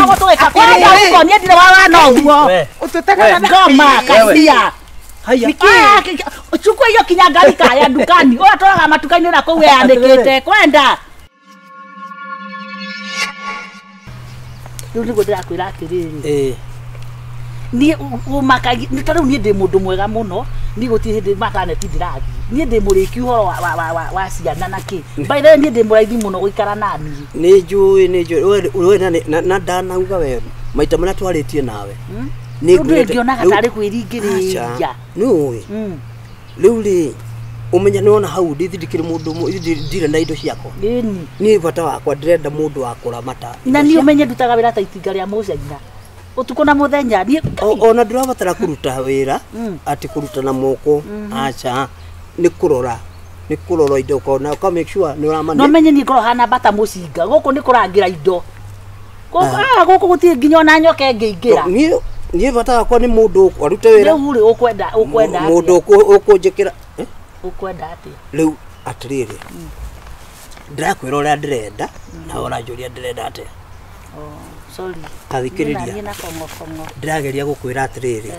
Gũtũĩka kwenda ũko niĩ ndirĩ wa wana ũguo. Ũtũtekaga Ngoma kacia. Haya. Chukua hiyo kinyangari kaya dukani. Ũrĩa tũraga matuka-inĩ na kũu yanĩkĩte. Kwenda. Rĩu nĩguo ndĩrakwĩra atĩrĩrĩ. Niĩ ũmakagia nĩ ta rĩu niĩ ndĩ mũndũ mwega mũno. Niĩ gũtirĩ hĩndĩ maternity ndĩrathiĩ. Niĩ ndĩ mũrĩki ũhoro wa ciana na kĩ. By the way niĩ ndĩ mũraithi mũno gũikara na niĩ. Nĩ njũĩ we na ndanauga we maita marĩa twarĩtie nawe. Nĩ ngĩonaga tarĩ kwĩringĩrĩria. Nĩ ũĩ. Rĩu rĩ ũmenya nĩ wona hau ndithindĩkĩrĩ mũndũ ndirĩ na indo ciakwa. Ĩni. Niĩ bata wakwa ndĩrenda mũndũ wa kũramata. Na niĩ ũmenye ndutaga wĩra ta itinga rĩa mũcaina. Ũtukũ na mũthenya niĩ ona ndĩrabatara kũruta wĩra atĩ kũruta na moko aca nĩ kũrora indo ũkona ũka make sure nĩ ũramane. No menye niĩ ngorwo hana bata mũcinga gũkũ nĩ kũrangĩra indo. Gũkũ gũtirĩ nginya ona nyoka ĩngĩingĩra. Niĩ bata wakwa nĩ mũndũ arute wĩra. Rĩu rĩ ũkwenda mũndũ ũkũnjĩkĩra. Ũkwenda atĩa? Rĩu atĩrĩrĩ ndĩrakwĩra ũrĩa ndĩrenda na ũranjũria ndĩrenda atĩa. Sorry. Tathikĩrĩria. Ndĩrageria gũkwĩra atĩrĩrĩ.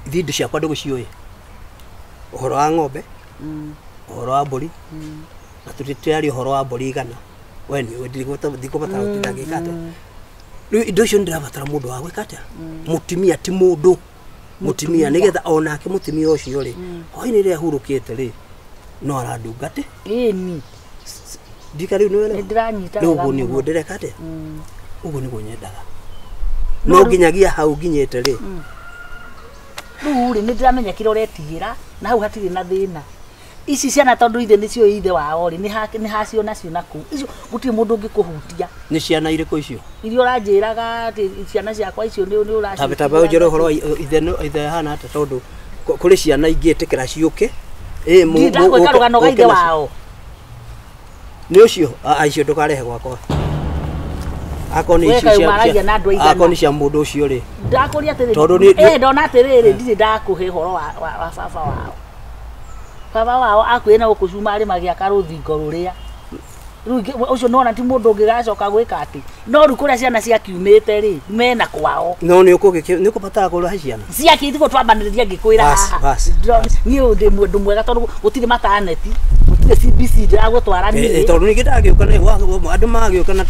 Ithuĩ indo ciakwa ndũgũciũĩ. Ũhoro wa ng'ombe, ũhoro wa mbũri, na tũtiraria ũhoro wa mbũri igana. We nĩ ũĩ ndikũbatara gũtinda ngĩka atĩa. Rĩu indo icio nĩndĩrabatara mũndũ wa gwĩka atĩa? Mũtumia ti mũndũ. Mũtumia nĩgetha onake mũtumia ũcio rĩ, hwaĩ-inĩ rĩrĩa ahurũkĩte rĩ, no arandungate. Ĩni. Ndika rĩu nĩwelewa? Nĩndĩranyita wega. Ũguo nĩguo ndĩreka atĩa? Ũguo nĩguo nyendaga. No nginyagia hau nginyĩte rĩ. Rĩu rĩ nĩndĩramenya kĩrĩa ũretigĩra na hau hatirĩ na thĩna. Ici ciana tondũ ithe nĩcio ithe wao rĩ nĩ hacio nacio na kũu. Icio gũtirĩ mũndũ ũngĩkũhutia. Nĩ ciana irĩkũ icio? Iria ũranjĩraga atĩ ciana ciakwa icio nĩ ũracio. Tamba ũnjĩre ũhoro wa ithe hana atĩa tondũ kũrĩ ciana ingĩtĩkĩra ciũke. Ndagwĩka rũgano rwa ithe wao. Nĩ ũcio icio ndũkarehe gwakwa. Akorwo nĩ icio cia akorwo nĩ cia mũndũ ũcio rĩ. Ndakũria atĩrĩrĩ. Ndona atĩrĩrĩ ndirĩ ndakũhe ũhoro wa baba wao. Baba wao akuĩ na gũkũ cumarĩ magĩaka rũthingo rũrĩa. Rĩu ũcio nĩwona ti mũndũ ũngĩgacoka gwĩka atĩ. No rĩu kũrĩa ciana ciakiumĩte rĩ mena kwao. No nĩ ũkũbatara kũrehe ciana. Ciaki twambanĩrĩria ngĩkwĩra haha. Niĩ ndĩ mũndũ mwega tondũ gũtirĩ maternity. Gũtirĩ CBC ndĩragũtwara niĩ. Tondũ ningĩ ndagĩũka andũ magĩũka na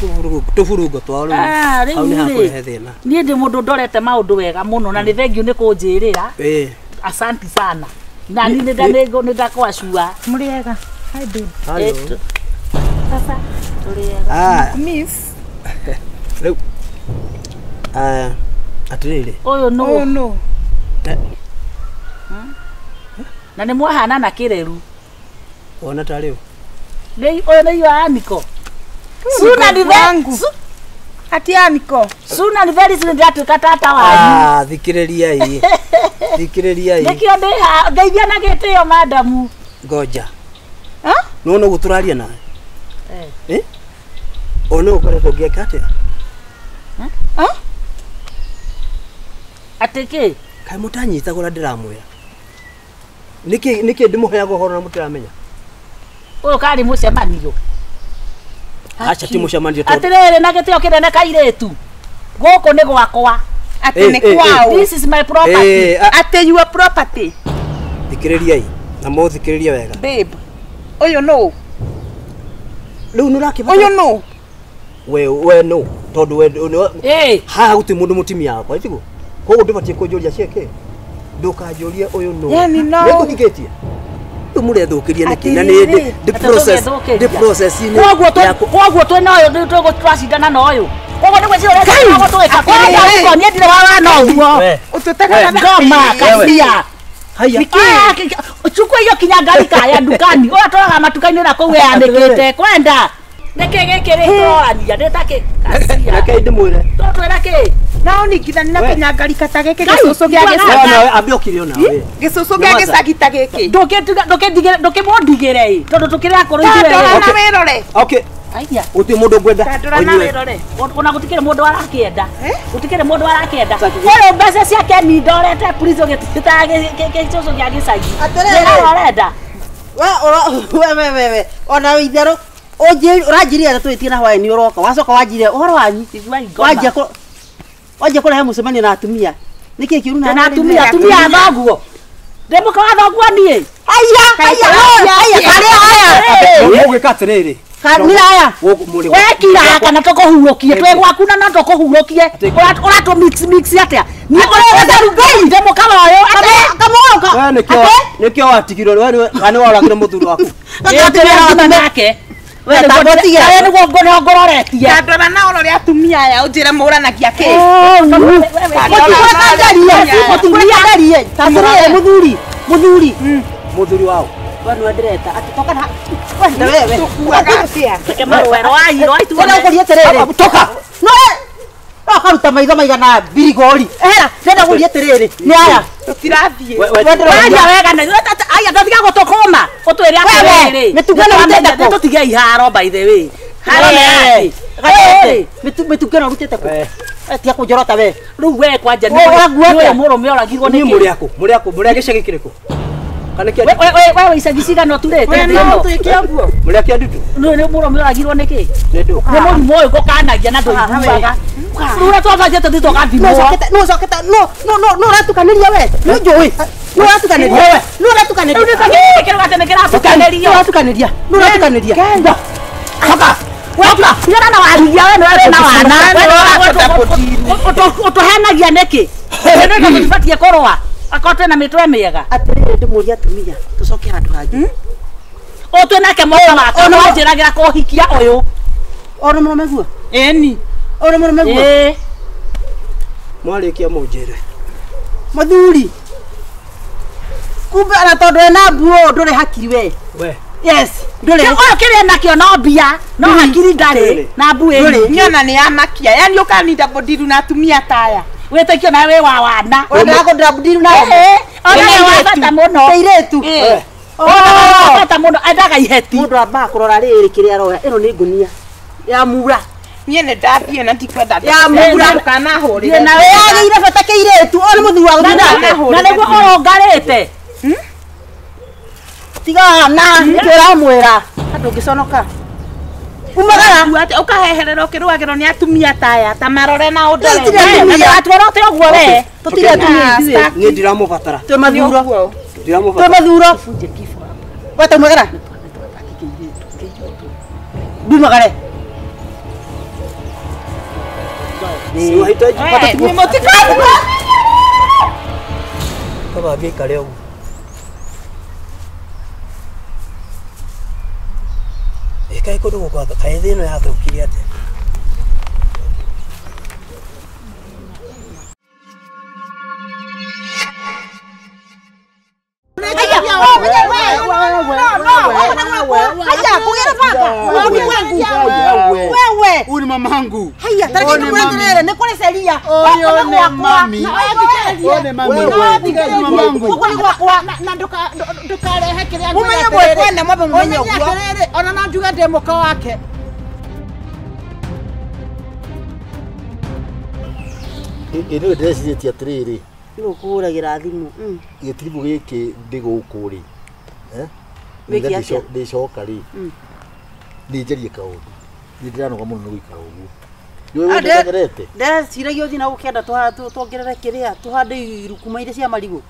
tũburungo twao rĩu. Hau nĩ hakũrehe thĩna. Niĩ ndĩ mũndũ ndorete maũndũ wega mũno na nĩ thengiũ nĩ kũnjĩrĩra. Asanti sana. Na niĩ nĩ ndakwacua. Mũrĩega. Hi babe. Hello. Sasa tũrĩega. Miss. Rĩu atĩrĩrĩ. Ũyũ nũ? Ũyũ nũ? Na nĩ mwahana na kĩreru. Wona ta rĩu. Ũyũ nĩ wa Aniko. Suna ni wangu. Ati Aniko. Suna ni very soon ndĩratuĩka tata wanyu. Thikĩrĩriai. Thikĩrĩriai. Nĩkĩo ndĩ haha ngeithia na gĩtĩo madamu. Ngoja. Nĩwona ũguo tũraria nawe? Ona ũkoretwo ũngĩka atĩa? Atĩ kĩ? Kaĩ mũtanyitaga ũrĩa ndĩramwĩra? Nĩkĩ ndĩmũheaga ũhoro na mũtiramenya? Ũyũ karĩ mũcemanio. Aca ti mũcemanio tondũ. Atĩrĩrĩ na gĩtĩo kĩnene kairĩtu. Gũkũ nĩ gwakwa. Atĩ nĩ kwao. This is my property. Atĩ your property. Thikĩrĩriai na mũthikĩrĩrie wega. Babe. Ũyũ nũ? Rĩu nĩ ũrakĩbatara. Ũyũ nũ? We nũ? Tondũ we haha gũtirĩ mũndũ mũtumia wakwa tiguo? Koguo ndũbatiĩ kũnjũria ciĩkĩ? Ndũkanjũrie ũyũ nũ. Yani no. Nĩngũhingĩtie. Rĩu mũrethũkĩria nĩkĩ? Na nĩ ndĩ process inĩ. Koguo twĩ na ũyũ twacindana na ũyũ. Koguo nĩguo ciũrĩa gũtũĩka. Koguo niĩ ndirĩ wa wana ũguo. Ũtũtekaga Ngoma kacia. Haya. Chukua hiyo kinyangari kaya dukani. Ũrĩa tũraga matuka-inĩ na kũu yanĩkĩte. Kwenda. Nĩkĩ gĩkĩ rĩ tũrorania nĩ ta kĩ? Kacia. Reke ndĩmwĩre. Tũtwĩra kĩ? Nao ningithani na kinyangari ta gĩkĩ gĩcũcũ gĩa gĩcagi. Nawe ambe ũkire onawe. Gĩcũcũ gĩa gĩcagi ta gĩkĩ. Ndũkĩmũndigĩre ĩ tondũ tũkĩrĩ akũrũ ithuĩ. Tandora na wĩrore. Okay. Aya. Gũtirĩ mũndũ ngwenda. Tandora na wĩrore. Ona gũtikĩrĩ mũndũ arakĩenda. Gũtikĩrĩ mũndũ arakĩenda. Ũyũ mbeca ciake ni ndorete please ũgĩtĩta gĩcũcũ gĩa gĩcagi. Atĩrĩrĩ. Nĩ ũrenda. We we we we ona itherũ Ũranjĩrire tũĩtie na hwaĩ nĩ ũroka. Wacoka wanjire ũhoro wanyu. Wanjia kũrehe mũcemanio na atumia. Nĩkĩ kĩũru na atumia atumia athoguo. Ndĩ mũka wa thoguo niĩ. Haya haya haya karĩa haya. Mũgwĩka atĩrĩrĩ. Kanira haya. Wekira kana tũkũhurũkie twĩ gwaku na no tũkũhurũkie. Ũratũ mix mix atĩa? Niĩ ũrenda rugei ndĩ mũka wa ũyũ atĩa? Kamũka. We nĩkĩo nĩkĩo watigirwo we kana waragire mũthuri waku. Nĩkĩo nake. We nĩguo ngororetie. Ndandora na ũrore atumia aya ũnjĩre mũranagia kĩ. Mũtumia atĩrĩrĩ mũthuri mũthuri mũthuri wao. We nĩwe ndĩreta atĩ toka na wewe tukuaga atĩa? Toka. No akaruta maitho maigana birigori. Ehera ndenda gũria atĩrĩrĩ nĩ aya. Tũtirathiĩ. Waria wega na aya ndatiga gũtũkũma ũtwĩre atĩrĩrĩ. Mĩtungano rutĩte kũ? Tũtige iharo by the way. Haro nĩ atĩ. Mĩtungano rutĩte kũ? Tia kũnjorota we. Rĩu we kwanja nĩ mũrũme oragirwo nĩ kĩ? Mũrĩ akũ? Mũrĩ akũ? Mũrĩ a gĩcagi kĩrĩkũ? Kana kĩa we icagi cigana ũturĩte? We no ũtuĩke ũguo. Mũrĩ a kĩa ndutu? Nĩ mũrũme oragirwo nĩ kĩ? Nĩ ndũ. Nĩ mũrimũ ũyũ ngũkanagia na ndũiguaga. Rĩu ũrĩa twambanjia tũthiĩ tũgathimwo. No ũcokete no no no no ũratukanĩria we. Nĩ njũĩ. No ũratukanĩria we. No ũratukanĩria. Rĩu nĩ kĩrĩa atĩ nĩ kĩratukanĩrio. No ũratukanĩria. No ũratukanĩria. Toka. Toka. Nĩ na warigia we nĩ na wana. Ũtũhenagia nĩkĩ? Nĩ tũtibatiĩ kũrũa. Akorwo twĩna mĩtwe mĩega. Atĩrĩrĩ ndĩmũrie atumia tũcoke handũ hangĩ. Ũyũ twĩnake mũka wakwa wanjĩragĩra kũhikia ũyũ. Ona mũrũme guo? Ĩni. Ona mũrũme guo? Ĩĩ. Mwarĩkia mũnjĩre. Mũthuri. Kumbe ona tondũ ena mbuo ndũrĩ hakiri we. We. Yes, ndũrĩ. Ũyũ kĩrĩa nakĩo no mbia, no hakiri ndarĩ na mbu ĩĩ. Nyona nĩ yamakia. Yaani ũkaninda mbũndiru na atumia ta aya. Wĩtĩkio nawe wĩ wa wana. Ũrenda kũndĩra mbũndiru na Ĩĩ. Ona nĩ wa bata mũno. Kairĩtu. Ĩĩ. Ona wa bata mũno endaga iheti. Mũndũ ambaga kũrora rĩrĩ kĩrĩa aroya. Ĩno nĩ ngũnia ya mura. Niĩ nĩ ndathiĩ na ndikwenda. Ya mura. Ndũkanahũrĩre. Yagĩire bata kĩirĩtu. Ona mũthuri wa gũthiĩ nake. Na nĩguo ũrũngarĩte. Tiga na nĩkĩo ũramwĩra. Andũ ũngĩconoka. Umagara. Ũkaheherera ũkĩrũagĩrwo nĩ atumia ta aya ta marore na ũndore. Atwara ũte ũguo we. Tũtirĩ atumia ithuĩ. Niĩ ndiramũbatara. Twĩ mathuro. Ndiramũbatara. Twĩ mathuro. We taumagara. Ndumagare. Siwahitaji. Ni mũtikaruga. Kaba ngĩikare ũguo. Kaĩ kũndũ gũkũ kaĩ thĩ ĩno yathũkire atĩa? Haya, kugera baba. Wewe. Huyu ni mamangu. Haya, tareke nikuendelele, nikure seria. Huyu ni mami. Huyu ni mami. Mamangu. Huko ni gwakwa na ndukarehe kiria mumenye mwene mwambe mumenye uguo. Atiriri, ona no njuge ndi muka wake. Ĩno ndĩrecirĩtie atĩrĩrĩ. Nĩ ũkũhũragĩra thimũ. Gĩtiribũ gĩkĩ ndĩ gũkũ rĩ. Ndĩcoka rĩ. Nĩ njarie kaũndũ. Nĩ ndĩranoga mũno nĩ gũikara ũguo. Nĩũĩ ũndegerete? Ndeciragia ũthiĩ na gũkĩenda tuongerere kĩrĩa tũhande irukuma iria cia marigũ.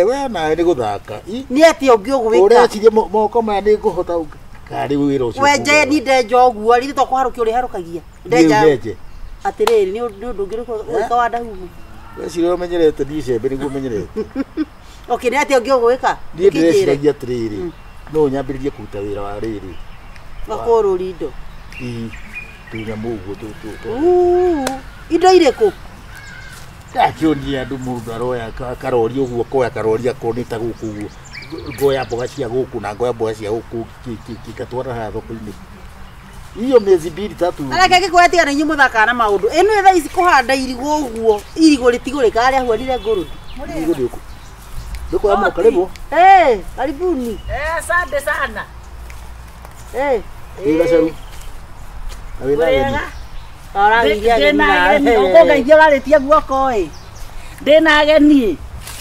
We nawe nĩ gũthaka. Nĩ atĩa ũngĩ ũgwĩka? Ũreciria moko maya nĩ ngũhota karĩ wĩra ũcio. Wenje ni ndenja ũguo rĩrĩ to kũharũkia ũrĩharũkagia. Ndenja. Atĩrĩrĩ nĩ ũndũ ũngĩ ũrĩkũ wa ndahumu. Weciria ũmenyerete niĩ icembe nĩguo ũmenyerete. Okay, nĩ atĩa ũngĩ ũgwĩka? Niĩ ndĩreciragia atĩrĩrĩ, no nyambĩrĩrie kũruta wĩra wa rĩrĩ. Wa kũrũria indo. Ii, tũnyamũ ũguo tũtũ. Indo irĩkũ? Ndakĩonia andũ mũndũ aroya karori ũguo koya karori akorwo nĩ ta gũkũ ũguo. Ngoya mboga cia gũkũ na ngoya mboga cia gũkũ ngatwara haha thoko-inĩ. Hiyo miezi mbili tatu. Areke ngĩkwĩra tiga nĩ inyuĩ mũthakaga na maũndũ. Ĩno thaa ici kũhanda irigũ ũguo, irigũ rĩtigũrĩkaga rĩahuanire ngũrũthi. Irigũ rĩũkũ. Ndũkwamũka karibu. Eh, karibuni. Eh, asante sana. Eh. Ĩ gacaru. Na wĩna ageni. Ũrageithia ageni nawe. Ũkũngeithia ũrarĩtie guoko ĩ. Ndĩna ageni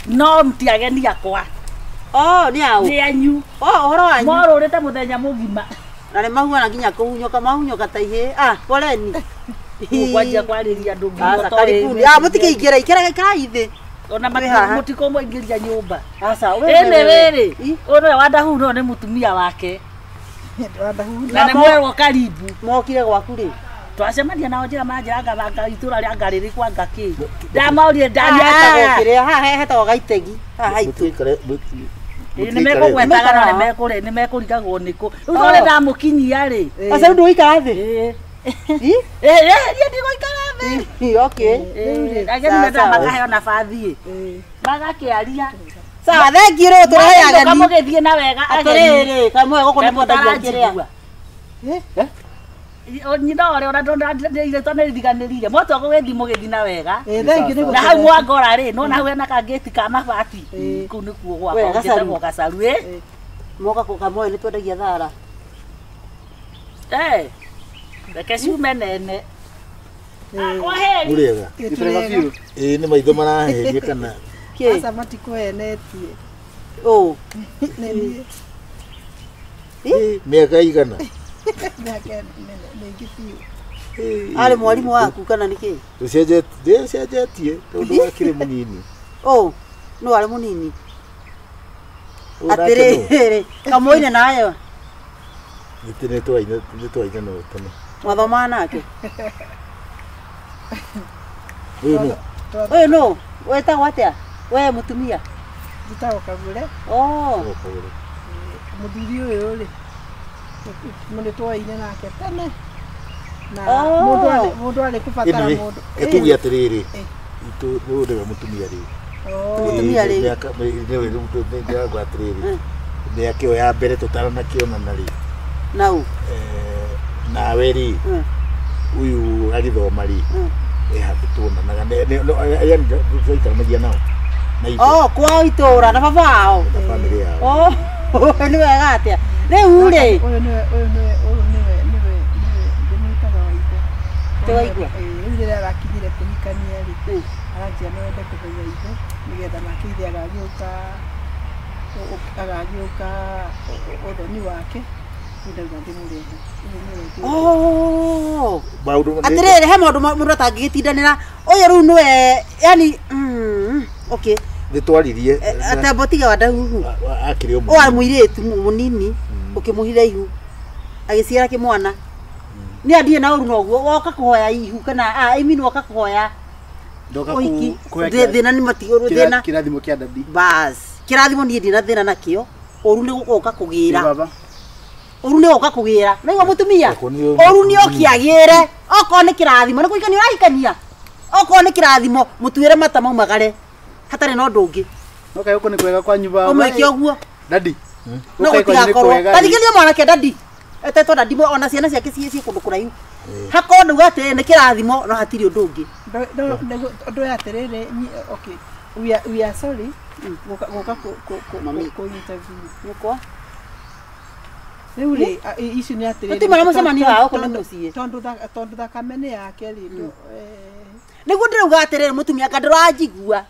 no ti ageni akwa. Oh, nĩ aũ? Nĩ anyu. Oh, ũhoro wanyu. Morũrĩte mũthenya mũgima. Na nĩ mahuana nginya kũhunyũka mahunyũka ta ihĩ. Ah, poleni. Kwanjia kwarĩria andũ Aca karibuni. Ah, mũtikĩingĩra ikĩra ikara ithĩ. Ona mũtikũmũingĩria nyũmba. Aca, we. Ĩnĩ rĩrĩ, ũyũ wa Ndahu no nĩ mũtumia wake. Na nĩ mwerwo karibu. Mokire gwaku rĩ? Twacemania nao njĩra manjĩra ngabanga itũra rĩa ngarĩrĩ kwa ngakĩ. Ndamaũrire ndaniatagwo. Kĩrĩa haha hetagwo Gaitegi. Haha haitũ. Nĩ mekũgwetaga na nĩ mekũrigagwo nĩkũ. Rĩu tondũ ndamũkinyia rĩ. Aca rĩu ndũgũikara thĩ? Ĩĩ. Ĩĩ, ndigũikara thĩ. Okay. Ageni mendaga makaheo nabathi. Magakĩaria. Sawa, thengiũ rĩu tũrehe ageni. Mũgĩthiĩ na wega ageni. Atĩrĩrĩ, kamwe gũkũ nĩ mwendagia kĩrĩa. Nyina ũrĩa ona ndĩrĩtwa nĩ ririganĩrire. Mwatwa gũgĩthiĩ mũgĩthiĩ na wega. Thengiũ Na hau mwangora rĩ, nona hau hena kangĩti ka mabati. Kũu nĩkuo gwakwa gĩtagwo Gacaru ĩ. Moka kamwe nĩ twendagia thara. Reke ciume nene. Kwa heri. Mũrĩega. Ĩĩ nĩ maitho maraheria kana Kĩ? Aca matikũhenetie. Ũ. Nĩ niĩ. Mĩaka igana? Mĩaka mĩingĩ biũ. Arĩ mwarimũ waku kana nĩ kĩ? Ndĩcenjetie tondũ wakĩrĩ mũnini. Ũ, nũ arĩ mũnini? Atĩrĩrĩ, kamũine nayo. Nĩ twaine no tene. Mwathomaga nake? Ũyũ nũ? Ũyũ nũ? Wetagwo atĩa? We mũtumia? Njĩtagwo Kagũre. Oh. Mũthuri ũyũ rĩ, nĩ twoine nake tene. Na mũndũ arĩ kũbatara mũndũ. Tuge atĩrĩrĩ, ũyũ nĩwe mũtumia rĩu. Mũtumia rĩu. Nĩwe rĩu ndĩrauga atĩrĩrĩ, mĩaka ĩyo ya mbere tũtaranakĩonana rĩ. Nau? Nawe rĩ, ũyũ agĩthoma rĩ, handũ tuonanaga yani twaikaranagia nao. Oh, kwao itũra na baba wao. Na bamĩrĩ yao. Oh, nĩ wega atĩa. Rĩu rĩ, ũyũ nĩwe ndĩmwĩtaga Waigua. Ti Waigua? Rĩu rĩrĩa arakinyire kũhikania rĩ, aranjia no ende kũmenya ithe nĩgetha nake ithe agagĩũka ũthoni wake. Ndauga ndĩmũrehe. Oh. Atĩrĩrĩ, he maũndũ mũndũ atangĩgĩtindanĩra. Ũyũ rĩu nĩwe yani okay. Nĩ twaririe. Atembo tiga wa Ndahuhu. Akĩrĩ o mũnini. Ũyũ arĩ mũirĩtu mũnini ũkĩmũhitha ihu. Agĩciara kĩmwana. Nĩ andiĩ na ũru noguo woka kũhoya ihu kana I mean woka kũhoya ũhiki. Thĩna nĩ matigũrũ thĩna. Kĩrathimo kĩa dadi. Bas. Kĩrathimo niĩ ndina thĩna nakĩo. Ũru nĩ gũka kũgĩra. Ũru nĩ gũka kũgĩra. Naigua mũtumia? Ũru nĩ ũkĩagĩre. Okorwo nĩ kĩrathimo nĩ kũhikania ũrahikania. Okorwo nĩ kĩrathimo mũtuĩre mata maumagare. Hatarĩ na ũndũ ũngĩ. No kaĩ gũkũ nĩ kwega kwanyu baba. Ũmwĩke ũguo. Dadi. No gũtigakorwo. Tathikĩrĩria mwanake dadi. Etetwo dadi ona ciana ciake ciĩ kũndũ kũraihu. Hakorwo ndauga atĩrĩrĩ nĩ kĩrathimo no hatirĩ ũndũ ũngĩ. Ũndũ ũyũ atĩrĩrĩ, okay. We are sorry. Gũka kũ interview. Nĩkwa? Rĩu rĩ, ici nĩ atĩrĩrĩ. Tũtimara mũcemanio wao kũ nĩ mũciĩ. Tondũ thakame nĩ yake rĩ. Nĩguo ndĩrauga atĩrĩrĩ mũtumia anga ndũranjigua.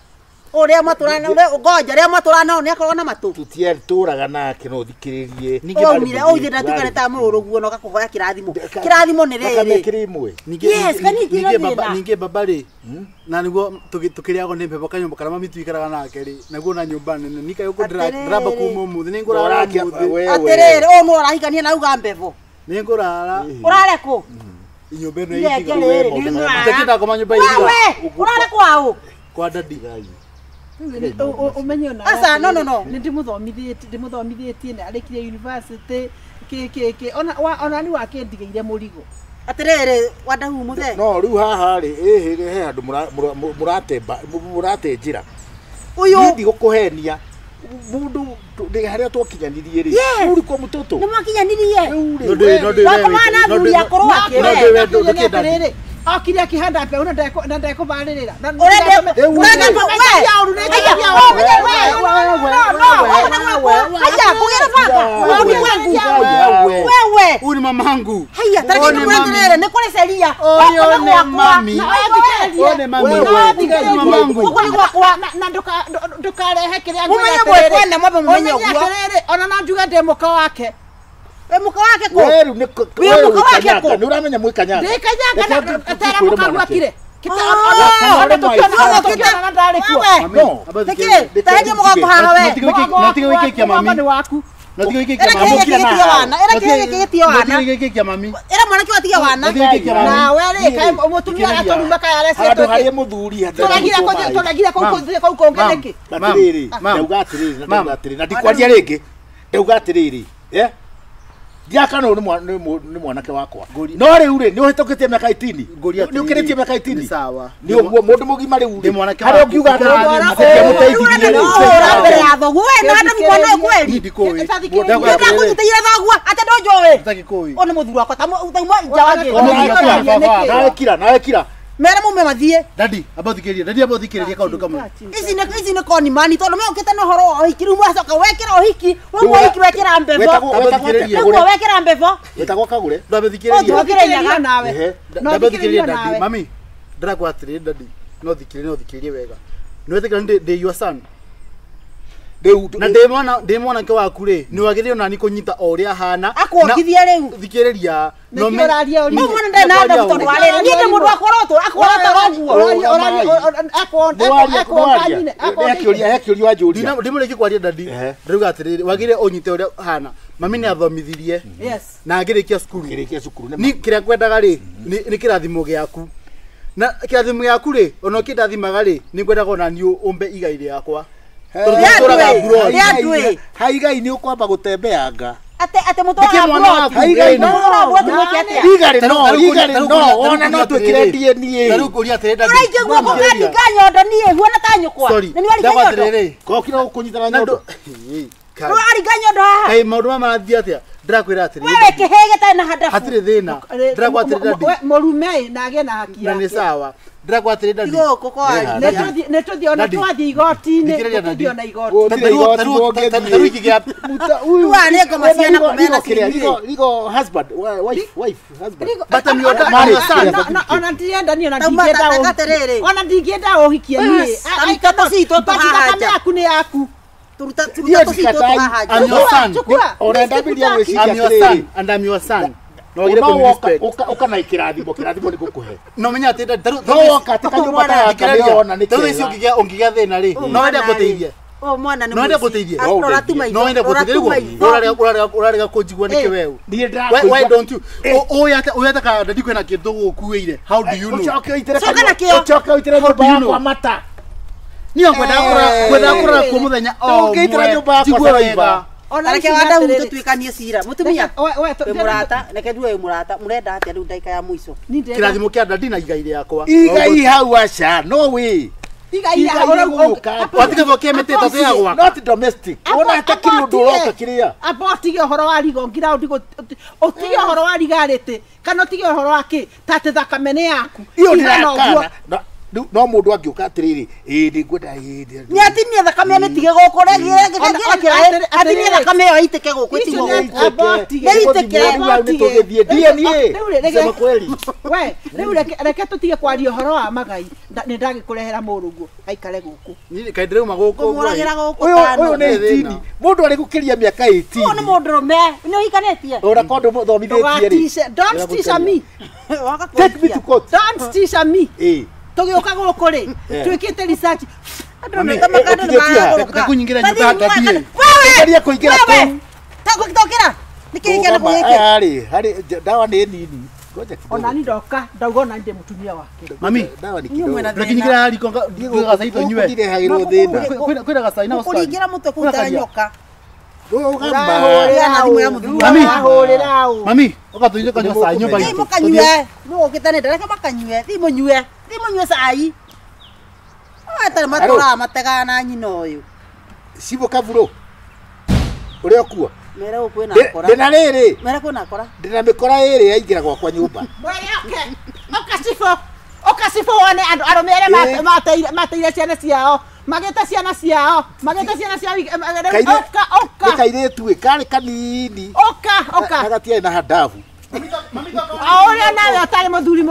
Ũrĩa matũrana ngoja ũrĩa matũrana nĩ akorwo na matũ. Tũtiatũraga nake no thikĩrĩrie. Waumire ũithe ndatuĩka nĩ ta mũrũguo na ũgakũhoya kĩrathimo. Kĩrathimo nĩ rĩrĩ. Thakame ĩkĩrĩ ĩmwe. Yes, kani ningĩ ningĩ baba rĩ, na nĩguo tũkĩrĩagwo nĩ mbembe kanyũmba karĩa mami tuikaraga nake rĩ, naguo na nyũmba nene. Nikaĩ gũkũ ndĩramba kuma ũmũthĩ, nĩ ngũrara ũmũthĩ. Atĩrĩrĩ, ũũ nũ ũrahikania na auga mbembo. Nĩ ngũrara. Ũrare kũ? Nyũmba ĩno ya ihiga. Ndĩkĩenda ngoma nyũmba ya ihiga. Ũrare kwaũ? Kwa dadi. Umenye ona Asa no no no nĩ ndĩmũthomithĩtie na arĩkirie university kĩ ona ona ni wakĩndigĩire mũrigo. Atĩrĩrĩ Wandahu mũthee. No rĩu haha rĩ ĩhĩ he handũ mũratemba mũrate njĩra. Ũyũ niĩ ndigũkũhenia mũndũ harĩa twakinyanirie rĩ rĩu kwa mũtũtũ nĩ mwakinyanirie. No thuri akũrũ ake. Atĩrĩrĩ okire akĩhanda mbeũ na ndekũbarĩrĩra. Huyu ni mamangu. Haya, tariki nĩ nĩ kũrĩ ceria. Ũyũ nĩ mami. Ũyũ nĩ mami. Mamangu. Na ndũkarehe kĩrĩa Mũmenye mwĩkwene mwambe mũmenye ũguo. Ona no njuge ndĩ mũka wake. We muka wake ko. Weru ni We muka wake ko. Ni uramenya mwikanyanga. Ndikanyanga na tera muka gwakire. Ndiakana ni mwanake wakwa no riu ri ni uhitukitie miaka 18 ni ukiritie miaka 18 sawa ni uguo mundu mugima riu Ndi mwanake hari ukiuga mbere ya thoguo we na andu mwana ũyũ kweli ndakunyitĩire thoguo atĩ ndũnjũĩ ũyũ nĩ mũthuri wakwa tauma nja wa ngĩte nawe kira mere mume mathiĩ dadi abathikĩrĩria dadi abathikĩrĩria kaũndũ kamwe ici nĩ koni mani tondũ meũkĩte na ũhoro wa ũhiki rĩu mwacoka wekĩra ũhiki rĩu ũhiki wekĩra mbebo rĩu wekĩra mbebo wetagwo Kagure ndabathikĩrĩria nawe ndabathikĩrĩria dadi mami ndĩrakwa atĩrĩrĩ dadi no thikĩrĩrie wega nĩwetĩkĩra ndĩ your son na ndĩ mwanake waku rĩ nĩ wagĩrĩirwo nani kũnyita o ũrĩa ahana akuongithie rĩu thikĩrĩria no ũraria ũyũ mwana ndarĩ na adabu tondũ wa rĩrĩ niĩ ndĩ mũndũ akorotwo akorotwo ũguo wanjũria ndimũrĩkie kwaria dadi ndĩrauga atĩrĩrĩ wagĩrĩire ũnyite ũrĩa ahana mami nĩ athomithirie na ngĩrĩkia cukuru ni kĩrĩa ngwendaga rĩ nĩ kĩrathimo gĩaku na kĩrathimo gĩaku rĩ ona ũkĩndathimaga rĩ nĩ ngwendaga ona niĩ ũmbe igai rĩakwa haigai ni ukwamba gutembeanga ate mutoraga mburoti haigai no mburoti mweke atia igari no ona no twikire DNA taru kuria atĩrĩ dadi uraingĩ guoko ngandinga nyondo niĩ huana ta nyũkwa sorry na nĩ waringa ndakwa nyondo atĩrĩrĩ kokira gukunyitana nyondo rĩu aringa nyondo haha kaĩ maũndũ maya marathiĩ atĩa ndĩrakwĩra atĩrĩrĩ wewe kĩhĩ gĩtarĩ na handabu hatirĩ thĩna ndĩrakwa atĩrĩ dadi mũrume na agĩe na haki na nĩ sawa ndĩrakwa atĩrĩ dadi gũkũ kwa nĩtũthiĩ ona twathiĩ igoti-inĩ nĩtũthiĩ ona igoti taru ikĩgĩa rĩu aya nĩ ngoma ciana kũmena cinyuĩ Rigo husband wife husband but I'm your son ona ndirenda niĩ Tauma atĩrĩrĩ. ona ndingĩenda ũhikie niĩ Taruta tũcitũ But thakame tũhaha yaku nĩ yaku turuta tũcitũ tũhaha nja I'm your son ona ndambiria gwĩciria I'm your son and I'm your son no wagĩrĩire no woka kũnĩ-respect uka na kĩrathimo kĩrathimo nĩ gũkũhe no menya atĩ dadi no woka atĩ kanyũmba ta gaka nĩ wona nĩ taru ici kega ũngĩgĩa thĩna rĩ no wende ngũteithie ũyũ mwana nĩ no wende mũici. ngũteithie Rora tu maitho no wende rora ngũteithie tu rĩu maitho ũrarega kũnjigua nĩkĩ weũ niĩ Why don't you ũyũ ate ka dadi kwĩna kĩndũ gũkuĩire how do you know ũcoke ũitĩre Coka na kĩo. ũcoke ũitĩre nyũmba yakwa mata niĩ ngwendaga kũrora kuo mũthenya o Ũngĩitĩra nyũmba yakwa njigue saraiba. wega ona reke ici wadahu atĩrĩrĩ. tũtuĩkanie cira mũtumia We wĩ mũrata reke ndue wĩ mũrata mũrenda atĩa rĩu ndagĩka ya mũico Niĩ ndĩrenda- kĩrathimo kĩa dadi na igai rĩakwa igai hau aca no wĩ Igai Igai rĩgũka. watige gũkia mĩtĩ ĩtatũ ya gwaka not domestic wona hatakĩrĩ ũndũ ũroka kĩrĩa amba ũtige ũhoro wa rigo ngira ũtige ũhoro wa rigarĩtĩ kana ũtige ũhoro wa kĩ ta atĩ thakame nĩ yaku iyo Igana ũguo. ndĩrakana rĩu no mũndũ angĩũka atĩrĩrĩ ĩĩ nĩngwenda ĩĩ nĩ atinie thakame amĩtige gũkũ Ona- atinie thakame ĩyo ĩitĩke gũkũ Icio ĩtigwo nĩ- gũkũ amba ũtige. Nĩ nĩ tũgĩthiĩ DNA Rĩu rĩ, sema kweli we rĩu reke tũtige kwaria ũhoro wa magai nĩ ndagĩkũrehera mũrũguo aikare gũkũ Niĩ kaĩ ndĩrauma gũkũ kũmũragĩra gũkũ ũyũ tano ũyũ nĩ 18 mũndũ arĩ gũkĩria mĩaka ũyũ nĩ 18 mũndũrũme nĩ ũhikanĩtie ona ko ndũthomithĩtie rĩ Ndũgatice- don't teach me Waga take me kũhikia. to court don't teach me ĩĩ tũgĩũka gũkũ rĩ twĩkĩte research Andũ nĩ makandũ nĩ maragũrũka. Reke kũnyingĩra nyũmba ya Tathiĩ daddy. Wewe! Geria kũingĩra Wewe! kũu. Tokĩra! Nĩkĩ gĩkĩ na gũgĩkĩ? Harĩ harĩ dawa nĩ nini ngoja kidogo ona ni ndoka ndauga ona ndĩ mũtumia wake mami dawa ni Inyuĩ mwĩna kidogo thĩna. rekinyingĩra riko gacai tũnyue ndĩrehagĩrwo thĩna kwĩna gacai na cukari Gũkũringĩra mũtwe kũu ta nyoka. rũgama Ũrahũrĩra na thimũ ya mũthuri. Mami. Ũrahũrĩra ũ. mami ũgatũnyue kanyua cai nyũmba Thiĩ itũ mũkanyue. Mũgũkĩte nĩ ndareke makanyue. Thiĩ mũnyue. Thiĩ mũnyue cai. Atarĩ matũraga mategaga na nyina ũyũ. cibo kavuro ũrĩa ũkuo Mere gũkũ kwĩna akora. ndĩna rĩrĩ Mere kwĩna akora. ndĩna mĩkora ĩrĩ yaingĩra gwakwa nyũmba Mwere oke oka cibũ oka cibũ wone andũ arũme arĩa mateire ciana ciao magĩte ciana ciao magĩte ciana ciao oka nĩ oka kairĩtu ĩ karĩ kanini oka oka na gatiarĩ na handabu o ũrĩa nawe ũtarĩ mũthuri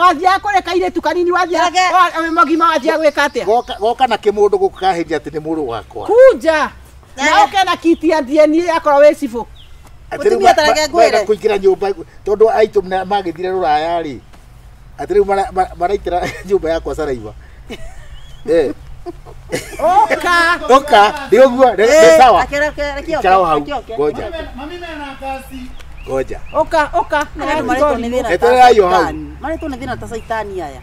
wathiaga kũrĩ kairĩtu kanini wathiaga wĩ mũgima wathiaga gwĩka atĩa goka na kĩmũndũ gũkũ kahĩria atĩ nĩ mũrũ wakwa kunja na ũke na kiti ya DNA akorwo wĩ cibũ Mutumia tareke ngwire. Kuingira nyumba tondu aitu magithire ruraya ri. Ati riu maraitira nyumba yakwa Saraiva. Eh. Oka. Oka, ndio guo, ni sawa. Chao hau. Ngoja. Mami mena kasi. Ngoja. Oka, oka. Andu maretwo nĩ thĩna. Eterera yo hau. Maretwo nĩ thĩna ta caitani aya.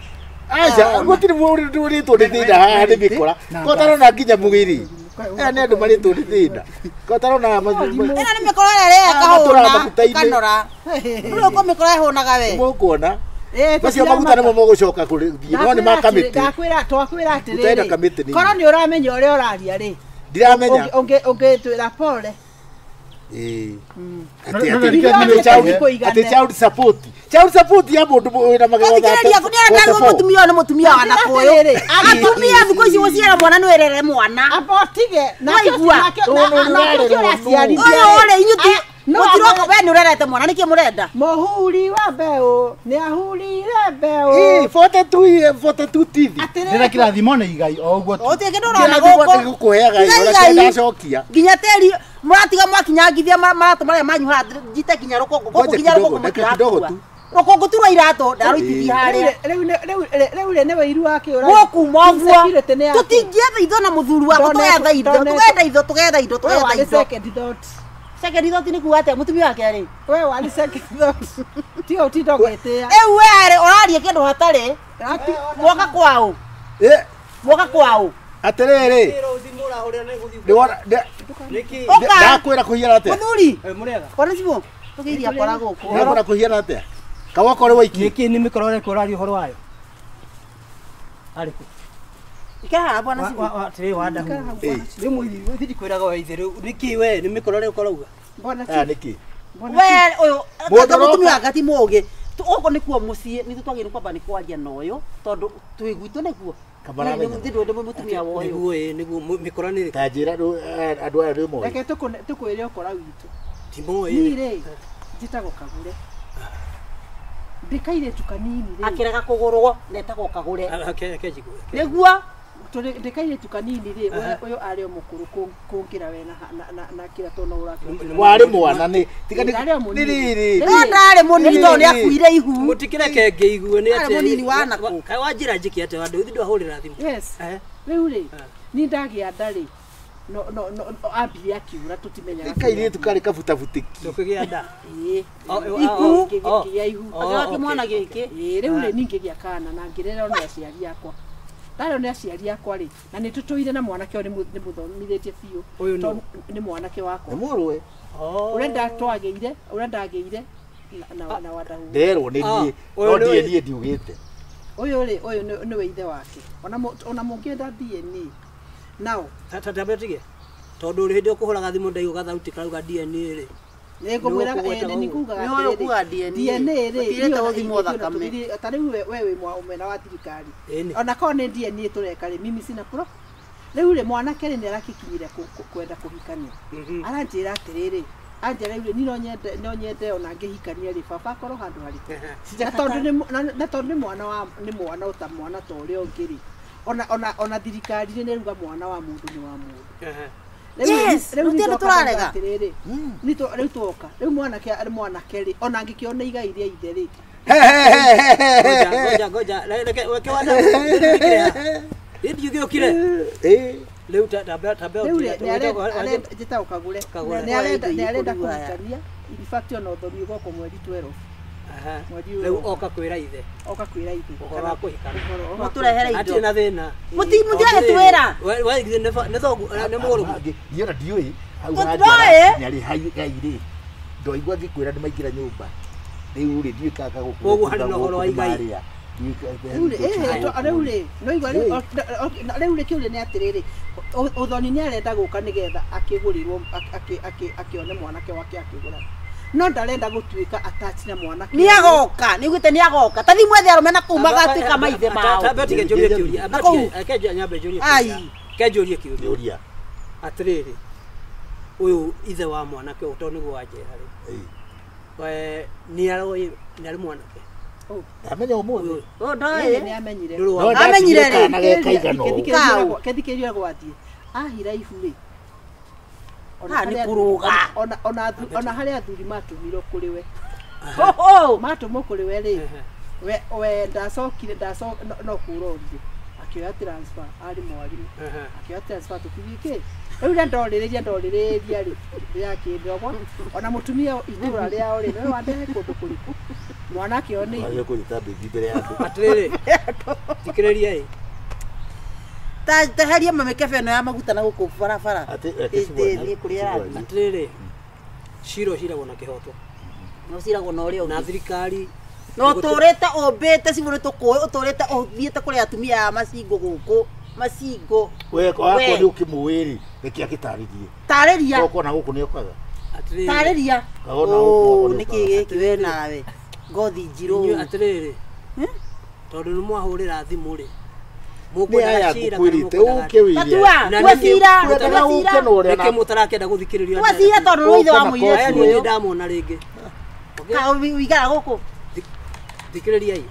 Acha, gutiri mũndũ ũrĩtwo nĩ thĩna haha nĩ mĩkora. Ko tarona nginya mũgĩri. Aya nĩ andũ marĩtwo nĩ thĩna. Ko tarona ĩno nĩ mĩkora ĩrĩa ĩkahũna ĩkanora. Rĩu ũko mĩkora ĩhũnaga we. Mũkuona. Macio maguta nĩmo mũgũcoka kũrĩ no nĩ ma kamĩtĩ. Ndakwĩra twakwĩra atĩrĩrĩ. Kamĩtĩ nĩ. Korwo nĩ ũramenya ũrĩa ũraria rĩ. Ndiramenya. Ũngĩtwĩra pole. Eh. Ati child support. Child support ya mũndũ wĩna magego thate. Thikĩrĩria nĩ mũtumia ũyũ nĩ mũtumia wa nakũyũ. Atumia thikũ ici gũciara mwana nĩ wĩrere mwana. Amba ũtige. Ũyũ rĩ inyuĩ mũtiroka we nĩ ũrerete mwana nĩkĩ mũrenda? Mũhuri wa mbeũ nĩ ahurire mbeũ. Eh, 42 TV. Nĩ kĩrathimo nĩ igai o ũguo. Gũtirĩ kĩndũ ũrona gũkũ. Gũkũheaga ũrĩa ndacokia. Nginya tĩri mũratiga mwakinyangithia maratũ marĩa manyu haha njite nginya rũkũngũ. Gũkũ nginya rũkũngũ mũtirakua. Rũkũngũ tu rwa iratũ ndarũitithia harĩa. Rĩu rĩ nĩ wĩiru wake ũra. Gũkuma ũguo. Tũtingĩetha itho na mũthuri wakwa tũgetha indo tũgetha indo tũgetha indo tũgetha indo. Second thought. Second thought nĩ kuga atĩa mũtumia wake arĩ? We warĩ second thought. Tiga ũtinda ũgĩtĩa. Rĩu we arĩ ũraria kĩndũ hatarĩ. Mwoka kwaũ. Mwoka kwaũ. Atĩrĩrĩ. Ndakwĩra kũhiana atĩa? Mũthuri. Bwana Cibũ, tũgeithia akora gũkũ. Ndakwĩra kũhiana atĩa? Kawoka ũrĩ waiki. Nĩkĩ nĩ mĩkora ĩrĩkũ ũraria ũhoro wayo? Arĩ kũ? Ikara haha bwana Cibũ. Atĩrĩ wa ndahu. Rĩu mũithi ndikwĩraga we ithe rĩu nĩkĩ we nĩ mĩkora ĩrĩkũ ũrauga? Bwana Cibũ. Nĩkĩ? We ũyũ mũtumia wake ti mũũgĩ. Gũkũ nĩkuo mũciĩ nithuĩ twagĩrĩirwo kwamba nĩ kwaria na ũyũ tondũ twĩ gwitũ nĩkuo. Nĩ mũtumia wa ũyũ. Nĩguo ĩ nĩguo mĩkora nĩ ĩrĩkũ? Ta njĩra andũ aya nĩ moĩ. Reke tũkwĩre ũkora witũ. Ti moĩ. Niĩ rĩ njĩtagwo Kagũre. Ndĩ kairĩtu kanini rĩ. Akĩrega kũgũrwo na etagwo Kagũre. Reke njigue. Nĩguo ndĩ kairĩtu kanini rĩ ũyũ arĩ o mũkũrũ kũngĩra we na kĩra tondũ ũrakĩra. Warĩ mwana nĩ tiga nĩ rĩrĩ. No ndarĩ mũnini tondũ nĩ akuire ihu. Mũtikĩreke ngĩigue nĩ atĩ. Arĩ mũnini wa nakũ. Kaĩ wanjĩra njĩke atĩa wa ndũthi ndwahũrĩra thimũ. Yes. Rĩu rĩ niĩ ndagĩa nda rĩ no no no ambire akiura tũtimenyaga. Kairĩtu karĩ kabutabutĩki. Ndũkĩgĩa nda. Ĩĩ. Ihu kĩgĩa ihu. Akĩoya kĩmwana gĩkĩ. Ĩĩ rĩu rĩ niĩ ngĩgĩa kana na ngĩrerwo nĩ aciari akwa. Ndareo nĩ aciari akwa rĩ na nĩ tũtũire na mwanake ũyũ nĩ mũthomithĩtie biũ. Ũyũ nĩ mwanake wakwa. Nĩ mũrũwe. Ũrĩa ndatwagĩire ũrĩa ndagĩire na wadahu. Nderwo nĩ niĩ no ndiĩ niĩ ndiugĩte. Ũyũ rĩ ũyũ nĩwe ithe wake. Ona mũngĩenda DNA. Now tambe tige. Tondũ hĩndĩ ũkũhũraga thimũ ndaigua gathauti karauga DNA rĩ. Nĩngũmwĩra nĩ kugaga atĩrĩrĩ DNA rĩ Gũtirĩte gũthimwo thakame. Ta rĩu we wĩ mwena wa thirikari. Ona korwo nĩ DNA tũreka rĩ mimi sina pro. Rĩu rĩ mwanake rĩ nĩ arakikinyire kwenda kũhikania. Aranjĩra atĩrĩrĩ anjĩra rĩu niĩ no nyende ona ngĩhikania rĩ baba akorwo handũ harĩkũ. Na tondũ nĩ mwana wa nĩ mwana ũta mwana ta ũrĩa ũngĩ rĩ. Ona thirikari nĩ ĩruga mwana wa mũndũ nĩ wa mũndũ. Yes, rĩu nĩ tũrarega. Rĩu twoka. Rĩu mwanake rĩ ona angĩkĩona igai rĩa ithe rĩ. Ngoja ngoja reke wana ndiuge ũkire. Rĩu tambe Rĩu rĩ njĩtagwo Kagũre. Nĩ arenda kũhikania. In fact ona ũthoni ũgoka mweri 12. Rĩu oka kwĩra ithe. Oka kwĩra ithe. Ũhoro wa kũhikana. Mũtũrehere indo. Hatirĩ na thĩna. Mũtiragĩtwĩra. We nĩ thoguo nĩ mũrũguo. Niĩ ona ndiũĩ hau Tũtiroĩ. Nyarĩ hau igai rĩ. Ndoigua ngĩkwĩra nĩ maingĩra nyũmba. Rĩu rĩ ndiũĩ kana gũkũ. Koguo harĩ na ũhoro wa igai. Rĩu rĩ no igua rĩu rĩ kĩũria nĩ atĩrĩrĩ ũthoni nĩ arenda gũka nĩgetha akĩgũrĩrwo akĩone mwanake wake akĩgũra. No ndarenda gũtuĩka attached na mwanake. Nĩ agoka, nĩ ugĩte nĩ agoka. Ta thiĩ mwethe arũme na kũu magatuĩka maithe mao. Tambe tige njũrie kĩũria. Reke nyambe njũrie kĩũria. Reke njũrie kĩũria. Ũria. Atĩrĩrĩ ũyũ ithe wa mwanake ũyũ tondũ nĩguo wanjĩra rĩ. We nĩ aroĩ nĩ arĩ mwanake. Amenya ũmũthĩ. Ũyũ ndoĩ. Nĩ amenyire. Amenyire rĩ. Kana ge kaigana ũũ. Kethikĩrĩria gwathiĩ. Ahira ihu rĩ. Ona harĩa athuri matũmirwo kũrĩ we. Matũmwo kũrĩ we rĩ. We ndacokire no kũrorire. Akĩoya transfer arĩ mwarimu. Akĩoya transfer tũkĩthiĩ kĩ. Rĩu rĩrĩa ndorĩrĩria rĩ ndĩrakĩndogwa ona mũtumia itũra rĩao rĩ we wandehe kũndũ kũrĩkũ mwanake ũyũ nĩ Wagĩrĩirwo kũnyita mbĩthi mbere ya andũ. Atĩrĩrĩ, thikĩrĩria ĩ. Ta teheria mamĩkebe ĩno ya maguta na gũkũ barabara. Atĩ kũrĩa ĩrathiĩ. Atĩrĩrĩ, cira ũciragwo na kĩhoto. No ũciragwo na ũrĩa ũngĩ. Na thirikari no ũtũrĩte ũmbĩte cibũ nĩ tũkũĩ ũtũrĩte ũthiĩte kũrĩ atumia a macingo gũkũ macingo. We wakwa nĩ ũkĩmũĩ rĩ reke agĩtarĩrie. Tarĩria. Okorwo na gũkũ nĩ okaga. Atĩrĩrĩ. Tarĩria. Nĩkĩ gĩkĩ we nawe ngothi njirũ. Inyuĩ atĩrĩrĩ. Tondũ nĩ mwahũrĩra thimũ rĩ. Mũkwendaga cira ũke wĩre. Tatua cira. Nĩkĩ mũtarakĩenda gũthikĩrĩrio. Tua cira tondũ nĩ ithe wa mũirĩtu ũyũ. Niĩ ndamwona rĩngĩ. Ka ũigara gũkũ. Thikĩrĩria ĩ.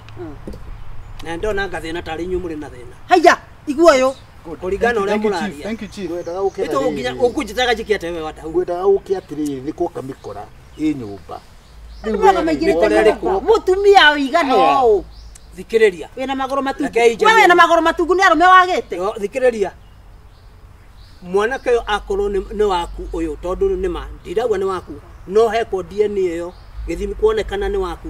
Na ndona ngathĩna tarĩ inyuĩ mũrĩ na thĩna. Haiya igua ũyũ. Kũringana na ũrĩa mũraria. Thank you chief. Ngwendaga ũke na rĩrĩ. Ũkũnjĩtaga njĩke atĩa we Wandau? Ngwendaga ũke atĩrĩrĩ nĩ kuoka mĩkora ĩ nyũmba. Mũtumia ũigana ũũ. Thikĩrĩria. Wĩna magũrũ matungu. We wĩna magũrũ matungu nĩ arũme wagĩte. Thikĩrĩria. Mwanake ũyũ akorwo nĩ waku ũyũ tondũ nĩ ma ndirauga nĩ waku no hekwo DNA ĩyo gĩthimi kuonekana nĩ waku.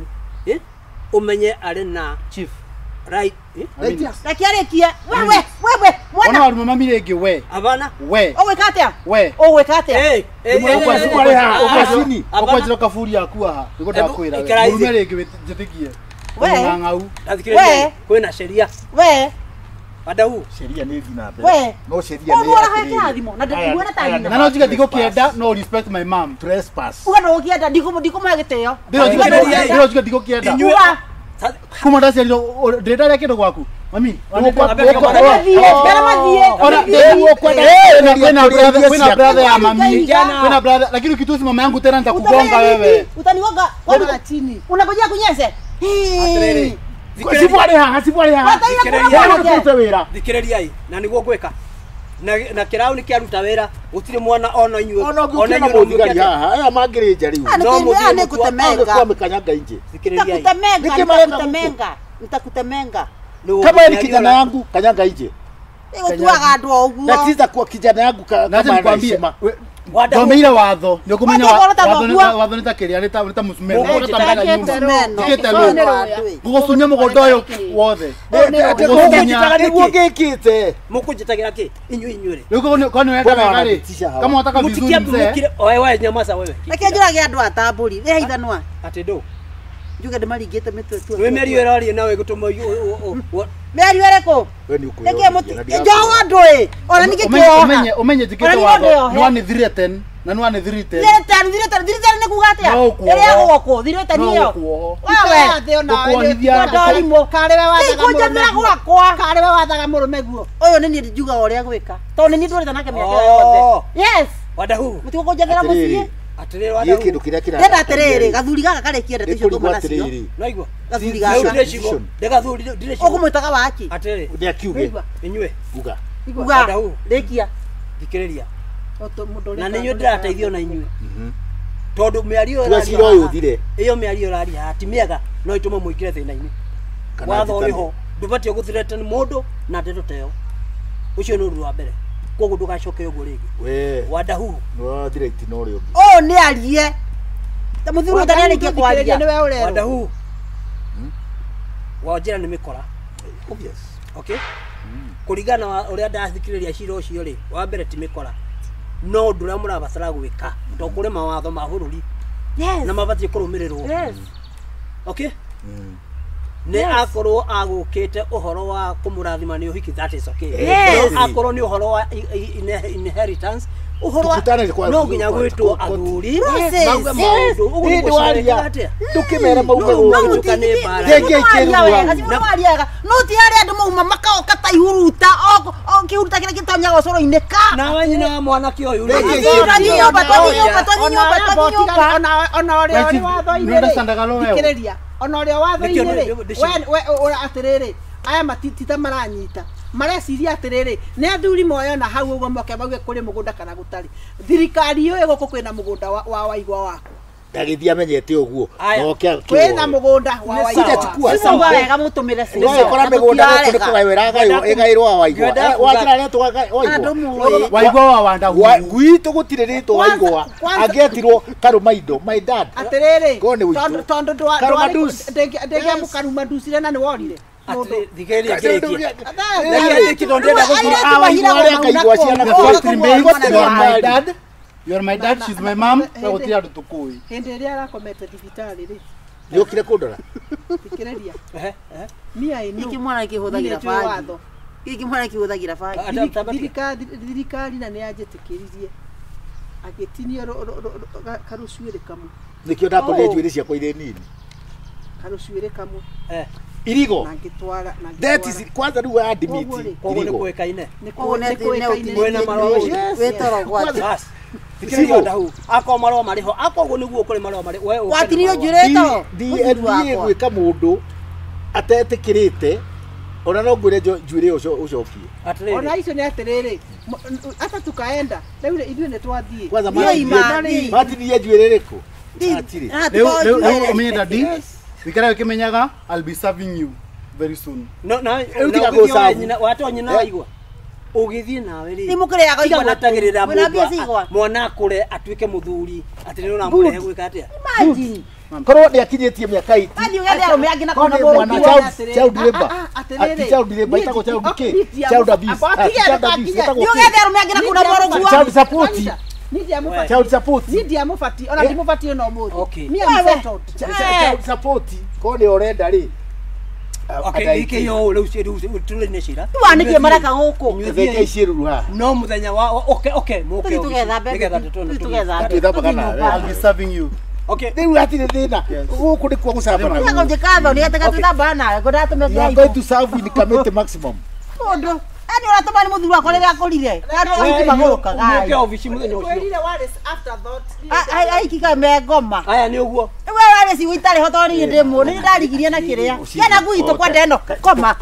Ũmenye arĩ na chief. Right. Reke arĩkie. Wewe wewe mwana. Ona arũme mami rĩngĩ we. Abana. We. Ũgwĩka atĩa? We. Ũgwĩka atĩa? Ũkwanjĩra kaburi yaku haha. Nĩguo ndakwĩra. Mũrume rĩngĩ njĩtĩkie. We. We. Kwĩna sheria. We. Wandau. Sheria nĩ ĩthiĩ na mbere. We. No sheria nĩ atĩrĩrĩ. Kĩrathimo na ndĩkuona ta nyina. Na no njuge ndigũkĩenda no respect my mom. Trespass. Uga ndũgũkĩenda ndikũmũhe gĩtĩo. Ndĩro njuge ndigũkĩenda. Kuma ndaciarirwo ndĩrenda kĩndũ gwaku. Mami, kwĩna brother ya mami. Kwĩna brother lakini ukitusi mama yangu tena nitakugonga wewe. Utanigonga kwa chini. Unangojea kunyeshe. Atĩrĩrĩ. Sibware haha, sibware haha. Thikĩrĩria ĩ na nĩguo ngwĩka. Na kĩraũ nĩ kĩaruta wĩra gũtirĩ mwana ona inyuĩ. Ona ũngĩũkĩra na mũthigari haha aya mangĩrĩ nja rĩu. No mũthiĩ nĩ kũtemenga. Mĩkanyanga inje. Thikĩrĩria ĩ. Nitakutemenga. Nitakutemenga. Kama ni kijana yangu kanyanga inje. Ĩgũtuaga andũ o ũguo. Na tiza kwa kijana yangu kama na heshima. Thomeire watho nĩ ũkũmenya watho nĩ ta kĩrĩa nĩ ta mũcumeno nĩ ta mbega nyuma njĩkĩte rũ ngũgũcunia mũgũnda ũyũ wothe ngũgũnjĩtaga nĩguo ngĩkĩte mũkũnjĩtagĩra kĩ inyuĩ inyuĩ rĩ rĩu korwo nĩ wenda wega rĩ kama wataka vizuri mzee oe we nyamaza wewe reke njũrage andũ a tambũri ĩ ithanwa atĩ ndũ njuge ndĩmaringĩte mĩtwe tu wĩ mĩario ĩraria nawe gũtũma mĩario ĩrĩkũ we nĩ ũkwĩra njoho andũ ĩ ona ningĩ kĩoha ũmenye njĩkĩte watho nĩ wanĩ threaten na nĩ wanĩ threaten threaten nĩ kuga atĩa ĩrĩa gwakwo threaten ĩyo wewe ndorimũ karĩwe gwakwa karĩwe wathaga mũrũme guo ũyũ nĩ niĩ njugaga ũrĩa gwĩka tondũ nĩ niĩ ndũrĩte nake mĩaka ĩyo yothe yes Wandau mũtigũkũnjathĩra mũciĩ atĩrĩrĩ Wandau kĩndũ kĩrĩa kĩra ndenda atĩrĩrĩ gathuri gaka karĩkia ndeto icio tuma nacio naigua gathuri gaka ndĩgathuri ndĩrecigo ũkũmwĩtaga waki atĩrĩrĩ nĩ akiuge inyuĩ uga uga rĩkia thikĩrĩria na nĩ inyuĩ ndĩrateithio na inyuĩ tondũ mĩario ĩyo ũyũ ũthire ĩyo mĩario ĩraria ti mĩega no ĩtũme mũingĩre thĩna-inĩ watho ũrĩ ho ndũbatiĩ gũthreaten mũndũ na ndeto ta ĩyo ũcio nĩ ũndũ wa mbere koguo ndũgacoke ũguo rĩngĩ we Wandahu no threat no ũrĩa ũngĩ ũyũ nĩ arie ta mũthuri ũtararĩkia kwaria Wandahu wanjĩra nĩ mĩkora obvious okay kũringana na ũrĩa ndathikĩrĩria cira ũcio rĩ wa mbere ti mĩkora no ũndũ ũrĩa mũrabatara gwĩka to kũrĩ mawatho ma bũrũri na mabatiĩ kũrũmĩrĩrwo okay nĩ akorwo agũkĩte ũhoro wa kũmũrathima nĩ ũhiki that is okay no akorwo nĩ ũhoro wa inheritance ũhoro wa no nginya gwĩtwo athuri mauge maũndũ ũguo nĩguo ciarĩkaga atĩa ndũkĩmera mauge ũguo nĩ mbara no ti harĩa andũ mauma makaoka ta ihuruta o kĩhuruta kĩrĩa gĩtonyaga ũcũrũ-inĩ ka nawe nyina wa mwanake ũyũ ona ũrĩa ũrĩ watho-inĩ rĩ thikĩrĩria ona ũrĩa watho-inĩ rĩ we atĩrĩrĩ Aya matitita maranyita. Mareciria atiriri ni athuri moyo na hau uguo moke mauge kuri mugunda kana gutari. Thirikari yo guku kwina mugunda wa waigwa waku. Ndagithia amenyete uguo. No kia kwina mugunda wa waigwa. Sawa wega mutumire si. No kora migunda guku ni kugaywo ĩgaĩrwo wa waigwa. Wajira retwo waigwa. Waigwa wa wanda gwitu gutire ritwa waigwa. Angĩetirwo Karumaindo my dad. Atiriri tondu ndwa ndingia mukarumanducire na ni worire. You are my dad, she's my mom. Gutire andu tukui. Hindi iria arakomete thibitari ri. Nĩũkire kũndora? Thikĩrĩria. Mia ĩno. Gĩkĩ mwana kĩhũthagĩra bangi. Gĩkĩ mwana kĩhũthagĩra bangi. Thirikari na nĩyanjĩtĩkĩririe. Agĩtinio karũcuĩrĩ kamwe. Nĩkĩo ndakorire njuĩrĩ ciakwa irĩ nini. Karũcuĩrĩ kamwe. Irigo. Na ngĩtwara na ngĩtwara. That is kwanza rĩu admit. Koguo nĩ kũĩkaine. Nĩ kũĩkaine. Kwĩna marũa. Wĩtoro gwake. Thikĩrĩria ndahu. Akorwo marũa marĩ ho. Akorwo nĩguo kũrĩ marũa marĩ. We ũke. Watinio njuĩrĩ toro. DNA gwĩka mũndũ atetĩkĩrĩte ona no ngwĩre njuĩrĩ ũcokie. Ona icio nĩ atĩrĩrĩ hata tukaenda rĩu ithuĩ nĩ twathiĩ. Kwanza matinirie njuĩrĩ ĩrĩkũ? Hatirĩ. Rĩu ũmenye daddy wikara ukimenyaga I'll be serving you very soon. No na nyina wato nyina waigwa. Ugithie nawe ri. Ni mukire yaga igwa natagirira mundu. Mwana akure atuike muthuri ati ni uramure gwika atia. Imagine. Korwo ni akinyitie miaka 80. Athi ugethe arume angi na kona mwana child labor. Ati child labor itagwo child K. Child abuse. Child abuse. Ni ugethe arume angi na kona mwana child support. Child support. Ni ndiamubati ona ndimubati ona umuthi. Ni am settled. Child support ko ni urenda ri. Okay, iki yo riu turi ni cira. Twanikie mareka guku. Theke iciruru ha. No muthenya wa okay okay muke. Tugetha tugetha. I'll be serving you. Okay. Riu hatire thina. Guku ni kwa gucabana. Ni ngojikatho ni ataka tuthambana ngo ndatume You are going to serve in Kamete maximum. Mundu ani uratuma ni muthuri wakwa riria akurire. Andu aiki magurukaga. Muke ofici muthenya ucio. Kwirire what is afterthought. Aiki ka me ngoma. Aya ni uguo. We wale si uitare ho tori ndi mu ni ndarigirie na kiria. Kiana gwitũ kwenda eno koma.